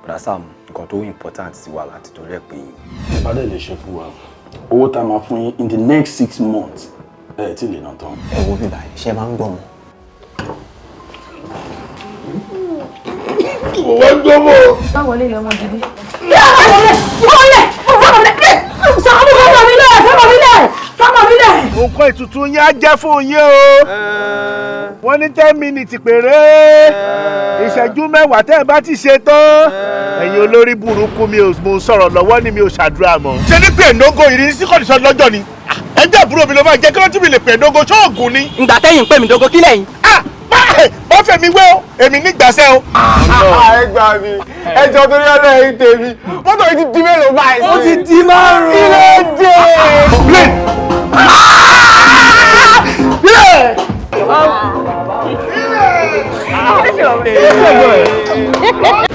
Bọ̀dá Sàámú, nǹkan tó important sí wa láti torí ẹ̀ pé yín. Ẹ bá dẹ̀ lè ṣe fún wa, owó tá a máa fún yín in the next 6 months, ẹ tí lè ná tán. Ẹ wo bíbá ṣe máa ń gbọ́ mọ́. Mo wá gbọ́ mọ́. Má wọlé ilé ọmọ gidi. Wọlé! Fọmọ mi lẹ̀! Sàánú fọmọ mi lẹ̀! Fọmọ mi lẹ̀! Fọmọ mi lẹ̀! Nǹkan ètùtù yín á jẹ́ fún yín o. Wọ́n ní 10 minutes péré, ìṣẹ́jú 10 tẹ́ ẹ bá ti ṣe tán. Ẹ̀yin olórí burúkú, mi ò mo ń sọ̀rọ̀ lọ́wọ́ ni mi ò ṣàdúrà mọ́. Ṣé ní pé ẹ̀ńdógó ìrísí kọ́ndíṣọ́ lọ́jọ́ ni ẹjẹ́ àbúrò mi ló máa jẹ́ kí ló tún mi lè pè ẹ̀ńdógó ṣóògùn ni. Ǹgbà tẹ́yìn ń pè mí dógó, kí lẹ́yìn? Ah, bá fẹ̀mí wé o, èmi nígbàsẹ́ o. Ẹ gbà mí, ẹ jọ, torí ọ̀nà ẹ̀yìn tèmi, mọ́tò yìí ti di mélòó báyìí? Ó ti di márùn-ún. Kí ló dé? Plane. Yeah! Yeah!